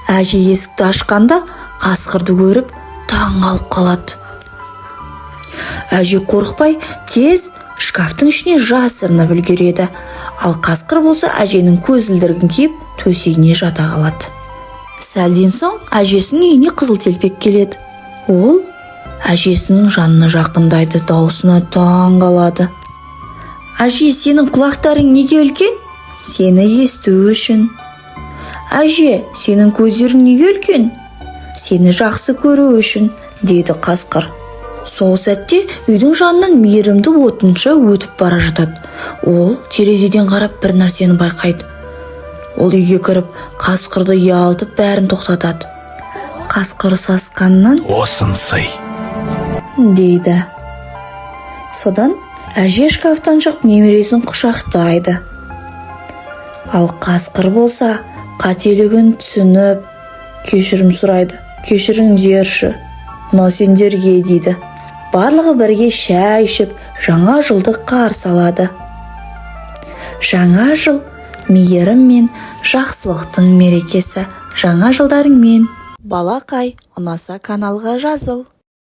Әже есікті ашқанда, қасқырды көріп, таң қалып қалады. Әже қорықпай, тез шкафтың ішіне жасырынып үлгереді. Ал қасқыр болса, әженің көзілдірігін киіп, төсегіне жата қалады. Сәлден соң әжесінің үйіне қызыл телпек келеді. Ол әжесінің жанына жақындайды, даусына таң қалады. «Әже, сенің құлақтарың неге үлкен?» «Сені есту үшін». «Әже, сенің көздерің неге үлкен?» «Сені жақсы көру үшін», — дейді қасқыр. Сол сәтте үйдің жанынан мейірімді отыншы өтіп бара жатады. Ол терезеден қарап, бір нәрсені байқайды. Ол үйге кіріп, қасқырды ұялтып, бәрін тоқтатады. Қасқыр сасқаннан Осынсый. дейді. Содан әже шкафтан шығып, немересін құшақтайды. Ал қасқыр болса, қателігін түсініп, кешірім сұрайды. «Кешіріңдерші, мынау сендерге», — дейді. Барлығы бірге шай ішіп, жаңа жылды қарсы алады. Жаңа жыл — мейірім мен жақсылықтың мерекесі. Жаңа жылдарыңмен, балақай! Ұнаса, каналға жазыл.